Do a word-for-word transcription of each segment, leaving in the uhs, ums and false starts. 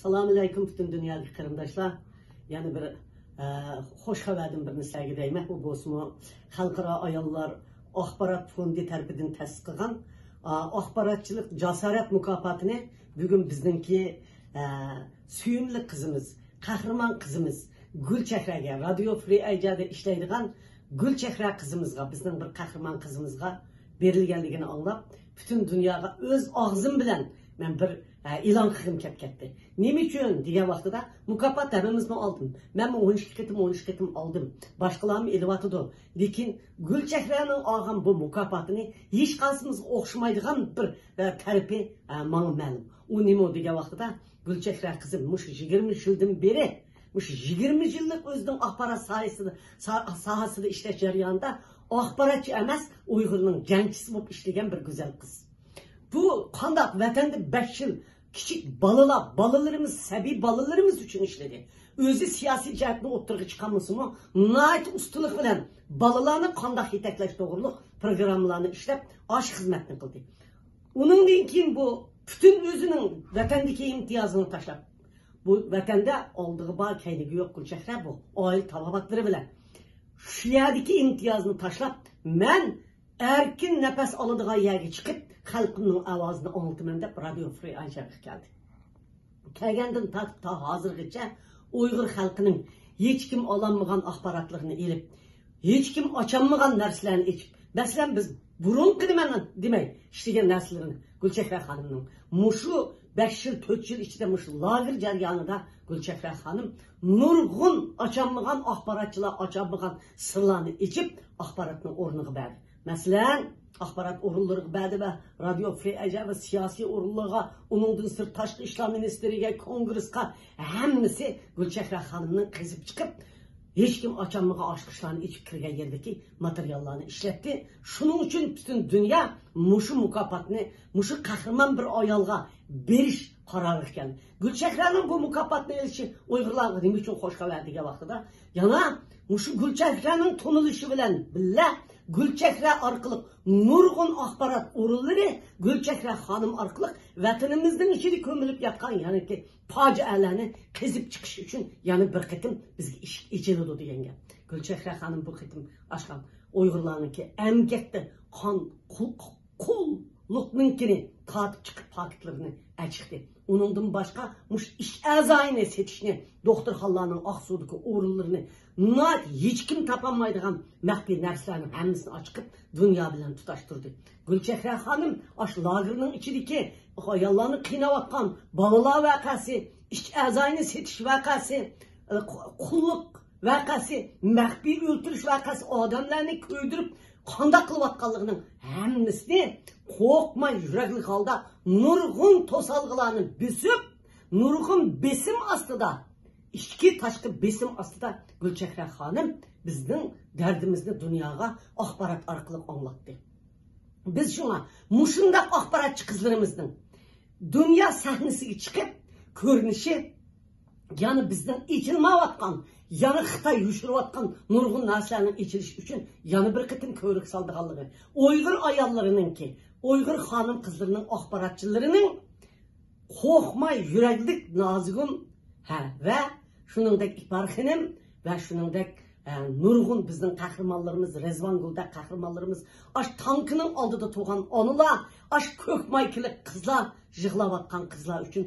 سالام ئەلەيكۇم پۈتۈن دۇنيادىكى قېرىنداشلار. يەنە بىر، ئە، خوش خەۋەردىن بىرنى سىلەرگە دەيمەن. بۇ بولسىمۇ خەلقئارا ئاياللار ئاخبارات فوندى تەرىپىدىن تەسىس قىلغان، ئا، ئاخباراتچىلىق جاسارەت مۇكاپاتىنى بۈگۈن بىزنىڭكى، ئە، سۆيۈملۈك قىزىمىز، قەھرىمان قىزىمىز گۈلچېھرەگە، رادىيو فرى ئەيجادا ئىشلەيدىغان گۈلچېھرە قىزىمىزغا، بىزنىڭ بىر قەھرىمان قىزىمىزغا بېرىلگەنلىكىنى ئاڭلاپ، پۈتۈن دۇنياغا ئۆز ئاغزىم بىلەن مەن بىر، ئە، ئېلان قىلغۇم كەپ كەتتى. نېمە ئۈچۈن دېگەن ۋاقتىدا، مۇكاپات ھەممىمىزمۇ ئالدىم. مەنمۇ ئون ئىككى قېتىم، ئون ئۈچ قېتىم ئالدىم. باشقىلارمۇ ئېلىۋاتىدۇ. لېكىن گۈلچېھرەنىڭ ئالغان بۇ مۇكاپاتىنى ھېچقايسىمىزغا ئوخشىمايدىغان بىر، ئە، تەرىپى، ئە، ماڭا مەلۇم. ئۇ نېمە دېگەن ۋاقتىدا، گۈلچېھرە قىزىم مۇشۇ يىگىرمە يىلدىن بېرى، مۇشۇ يىگىرمە يىللىق ئۆزىنىڭ ئاخبارات ساھەسىدە، سا-، ساھەسىدە ئىشلەش جەريانىدا ئاخباراتچى ئەمەس، ئۇيغۇرنىڭ جەڭچىسى بولۇپ ئىشلىگەن بىر گۈزەل قىز. بۇ قانداق ۋەتەندە بەش يىل كىچىك بالىلار، بالىلىرىمىز، سەبىي بالىلىرىمىز ئۈچۈن ئىشلىدى. ئۆزى سىياسىي جەھەتتىن ئوتتۇرىغا چىقالمىسىمۇ، ناھايىتى ئۇستىلىق بىلەن بالىلارنى قانداق يېتەكلەش توغرۇلۇق پروگراممىلارنى ئىشلەپ، ئاشۇ خىزمەتنى قىلدى. ئۇنىڭدىن كېيىن بۇ پۈتۈن ئۆزىنىڭ ۋەتەندىكى ئىمتىيازىنى تاشلاپ، بۇ ۋەتەندە ئالدىغا بار، كەينىگە يوق گۈلچېھرە بۇ. ئائىلە تاۋابىئاتلىرى بىلەن شۇ يەردىكى ئىمتىيازنى تاشلاپ، مەن ئەركىن نەپەس ئالىدىغان يەرگە چىقىپ، خەلقىمنىڭ ئاۋازىنى ئاڭلىتىمەن دەپ رادىيو فرى ئەيجاغا كەلدى. كەلگەندىن تارتىپ تا ھازىرغىچە ئۇيغۇر خەلقىنىڭ ھېچكىم ئالالمىغان ئاخباراتلىرىنى ئېلىپ، ھېچكىم ئاچالمىغان نەرسىلەرنى ئېچىپ، مەسىلەن، بىز بۇرۇنقىنى مەن دېمەي، ئىشلىگەن نەرسىلىرىنى گۈلچېھرە خانىمنىڭ مۇشۇ بەش يىل، تۆت يىل ئىچىدە مۇشۇ لاگېر جەريانىدا گۈلچېھرە خانىم نۇرغۇن ئاچالمىغان ئاخباراتچىلار ئاچالمىغان سىرلارنى ئېچىپ، ئاخباراتنىڭ ئورنىغا بەردى. مەسىلەن، ئاخبارات ئورۇنلىرىغا بەردى ۋە رادىيو فرى ئەيجا ۋە سىياسىي ئورۇنلارغا، ئۇنىڭدىن سىرت تاشقى ئىشلار مىنىستىرىگە، كونگرېسقا ھەممىسى گۈلچېھرە خانىمنىڭ قېزىپ چىقىپ، ھېچكىم ئاچالمىغان ئاچقۇچلارنى ئېچىپ كىرگەن يەردىكى ماتېرىياللارنى ئىشلەتتى. شۇنىڭ ئۈچۈن پۈتۈن دۇنيا مۇشۇ مۇكاپاتنى مۇشۇ قەھرىمان بىر ئايالغا بېرىش قارارىغا كەلدى. گۈلچېھرەنىڭ بۇ مۇكاپاتنى ئېلىشى ئۇيغۇرلارغا نېمە ئۈچۈن خوش خەۋەر دېگەن ۋاقتىدا، يەنە مۇشۇ گۈلچېھرەنىڭ تونۇلۇشى بىلەن بىللە، گۈلچېھرە ئارقىلىق نۇرغۇن ئاخبارات ئورۇنلىرى گۈلچېھرە خانىم ئارقىلىق ۋەتىنىمىزنىڭ ئىچىدە كۆمۈلۈپ ياتقان يەنىكى پاجىئەلەرنى قېزىپ چىقىش ئۈچۈن يەنە بىر قېتىم بىزگە ئىشىك ئېچىلىدۇ دېگەن گەپ. گۈلچېھرە خانىم بۇ قېتىم ئاشقان ئۇيغۇرلارنىڭكى ئەمگەكتە قان، قۇل، قۇللۇقنىڭكىنى تارتىپ چىقىپ پاكىتلىرىنى ئەچىقتى. ئۇنىڭدىن باشقا مۇشۇ ئىش ئەزايىنى سېتىشنى، دوختۇرخانىلارنىڭ ئاقسۇدىكى ئورۇنلىرىنى ناھايىتى ھېچكىم تاپالمايدىغان مەخپىي نەرسىلەرنىڭ ھەممىسىنى ئاچىقىپ، دۇنيا بىلەن تۇتاشتۇردى. گۈلچېھرە خانىم ئاشۇ لاگېرنىڭ ئىچىدىكى ئاياللارنى قىيناۋاتقان بالىلار ۋەقەسى، ئىش ئەزايىنى سېتىش ۋەقەسى، قۇللۇق ۋەقەسى، مەخپىي ئۆلتۈرۈش ۋەقەسى، ئادەملەرنى كۆيدۈرۈپ قانداق قىلىۋاتقانلىقىنىڭ ھەممىسىنى قورقماي يۈرەكلىك ھالدا نۇرغۇن توسالغۇلارنى بېسىپ، نۇرغۇن بېسىم ئاستىدا، ئىچكى تاشقى بېسىم ئاستىدا گۈلچېھرە خانىم بىزنىڭ دەردىمىزنى دۇنياغا ئاخبارات ئارقىلىق ئاڭلاتتى. بىز شۇڭا مۇشۇنداق ئاخباراتچى قىزلىرىمىزنىڭ دۇنيا سەھنىسىگە چىقىپ كۆرۈنۈشى، يەنە بىزنىڭ ئېچىلمايۋاتقان، يەنە خىتاي يوشۇرۇۋاتقان نۇرغۇن نەرسىلەرنىڭ ئېچىلىشى ئۈچۈن يەنە بىر قېتىم كۆۋرۈك سالىدىغانلىقى، ئۇيغۇر ئاياللىرىنىڭكى، ئۇيغۇر خانىم قىزلىرىنىڭ، ئاخباراتچىلىرىنىڭ قورقماي يۈرەكلىك نازىگۈل، ھە، ۋە شۇنىڭدەك ئىپار خېنىم ۋە شۇنىڭدەك، ئە، نۇرغۇن بىزنىڭ قەھرىمانلىرىمىز، رىزۋانگۈلدەك قەھرىمانلىرىمىز، ئاش تانكىنىڭ ئالدىدا تۇرغان ئانىلار، ئاش كۆك مايكىلىق قىزلار، يىغلاۋاتقان قىزلار ئۈچۈن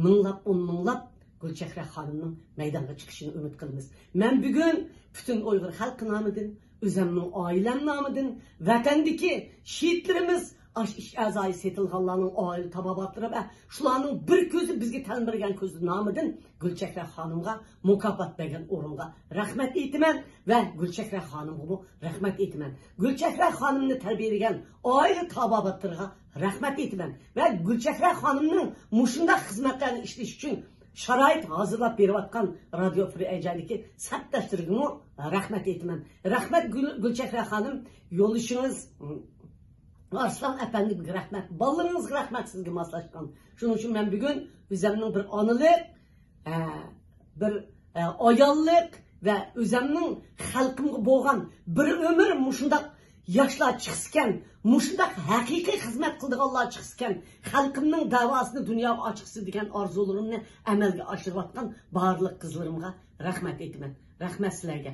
مىڭلاپ، ئون مىڭلاپ گۈلچېھرە خانىمنىڭ مەيدانغا چىقىشىنى ئۈمىد قىلىمىز. مەن بۈگۈن پۈتۈن ئۇيغۇر خەلقى نامىدىن، ئۆزەمنىڭ ئائىلەم نامىدىن، ۋەتەندىكى شېھىتلىرىمىز، ئاش ئىش ئەزايى سېتىلغانلارنىڭ ئائىلە تاۋابىئاتلىرى ۋە شۇلارنىڭ بىر كۆزى بىزگە تەلمۈرگەن كۆزى نامىدىن گۈلچېھرە خانىمغا مۇكاپات بەرگەن ئورۇنغا رەھمەت ئېيتىمەن ۋە گۈلچېھرە خانىمغىمۇ رەھمەت ئېيتىمەن. گۈلچېھرە خانىمنى تەربىيەلىگەن ئائىلە تاۋابىئاتلىرىغا رەھمەت ئېيتىمەن ۋە گۈلچېھرە خانىمنىڭ مۇشۇنداق خىزمەتلەرنى ئىشلىشى ئۈچۈن شارائىت ھازىرلاپ بېرىۋاتقان رادىيو فرى ئەيجادىكى سەپداشلىرىغىمۇ رەھمەت ئېيتىمەن. رەھمەت گۈل-، گۈلچېھرە خانىم، يولدىشىڭىز ئارسلان ئەپەندىگە رەھمەت، بالىلىرىڭىزغا رەھمەت سىزگە ماسلاشقان. شۇنىڭ ئۈچۈن مەن بۈگۈن ئۆزەمنىڭ بىر ئانىلىق، ئە، بىر، ئە، ئاياللىق ۋە ئۆزەمنىڭ خەلقىمگە بولغان بىر ئۆمۈر مۇشۇنداق ياشلار چىقسىكەن، مۇشۇنداق ھەقىقىي خىزمەت قىلىدىغانلار چىقسىكەن، خەلقىمنىڭ دەۋاسىنى دۇنياغا ئاچقۇسى دېگەن ئارزۇلىرىمنى ئەمەلگە ئاشۇرۇۋاتقان بارلىق قىزلىرىمغا رەھمەت ئېيتىمەن. رەھمەت سىلەرگە.